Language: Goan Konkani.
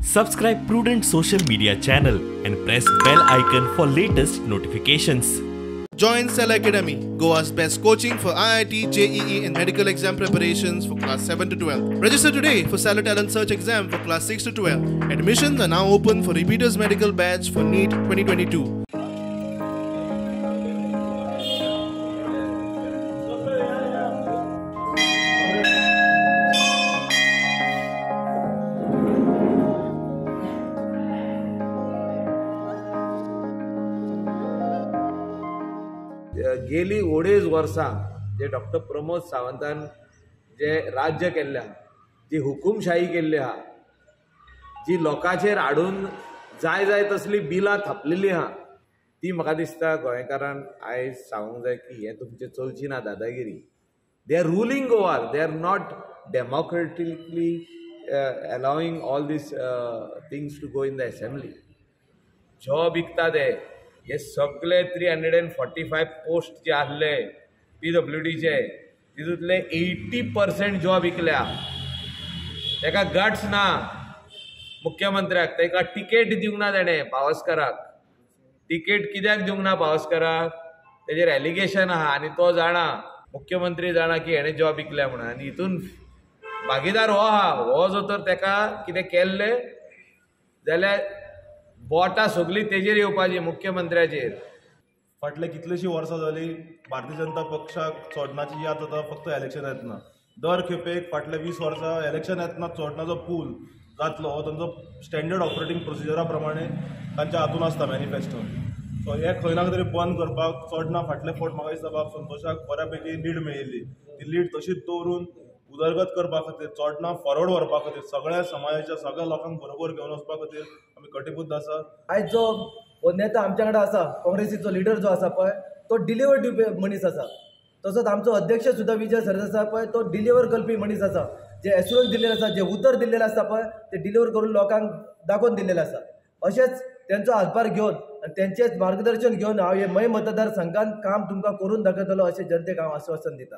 Subscribe Prudent social media channel and press bell icon for latest notifications. Join Cell Academy, Goa's best coaching for IIT, JEE and medical exam preparations for class 7 to 12. Register today for Cellar Talent Search exam for class 6 to 12. Admissions are now open for repeaters medical batch for NEET 2022. गेली अडेज वर्सां जे डॉक्टर प्रमोद सावंतान जे राज्य केल्लें आहा, जी हुकुमशाही केल्ली आहा, जी लोकांचेर हाडून जाय जाय तसली बिलां थापलेली आहा, ती म्हाका दिसता गोंयकारान आयज सांगूंक जाय की हें तुमचें चलची ना दादागिरी. They are ruling Goa, they are not democratically allowing all these things to go in the assembly. Job विकता ते हे सगळे 345 पोस्ट जे आसले PWDचे तितूंतले 80% जॉब विकल्या. ताका गट्स ना मुख्यमंत्र्याक, ताका टिकेट दिवंक ना तेणें पावसकाराक. टिकेट कित्याक दिवंक ना पावसकाराक? तेजेर एलिगेशन आहा आनी तो जाणा, मुख्यमंत्री जाणा की हेणें जॉब विकल्या म्हणून, आनी हितून भागीदार हो आहा. हो जो तर ताका कितें केल्लें जाल्यार बोटां सगळीं तेजेर येवपाची, मुख्यमंत्र्याचेर. फाटले कितलीशीं वर्सां जाली भारतीय जनता पक्षाक चोडणाची याद जाता फक्त इलेक्शन येतना. दर खेपेक फाटले 20 वर्सां इलेक्शन येतना चोडणाचो पूल जातलो हो तांचो स्टँडर्ड ऑपरेटींग प्रोसिजरा प्रमाणे तांच्या हातून आसता मॅनिफेस्टो. सो हे खंय ना तरी बंद करपाक चोडणा फाटले फावट म्हाका दिसता बाब संतोषाक बऱ्या पैकी लीड मेळिल्ली, ती लीड तशीच दवरून उदरगत करपा खातीर, चोडणा फॉरवर्ड व्हरपा खातीर, सगळ्या समाजाच्या सगळ्या लोकांक बरोबर घेवन वचपा खातीर आमी कटिबद्ध आसा. आयज जो नेता आमच्या कडेन आसा, काँग्रेसीचो लिडर जो आसा पळय, तो डिलिव्हर दिवपी मनीस आसा. तसोच आमचो अध्यक्ष सुद्दां विजय सरदेसाय पळय, तो डिलिव्हर करपी मनीस आसा. जे एश्युरन्स दिल्लें आसा, जे उतर दिल्लें आसता पळय, ते डिलिव्हर करून लोकांक दाखोवन दिल्लें आसा. अशेंच तेंचो हातभार घेवन आनी तेंचेच मार्गदर्शन घेवन हांव हे मय मतदारसंघान काम तुमकां करून दाखयतलो अशें जनतेक हांव आश्वासन दिता.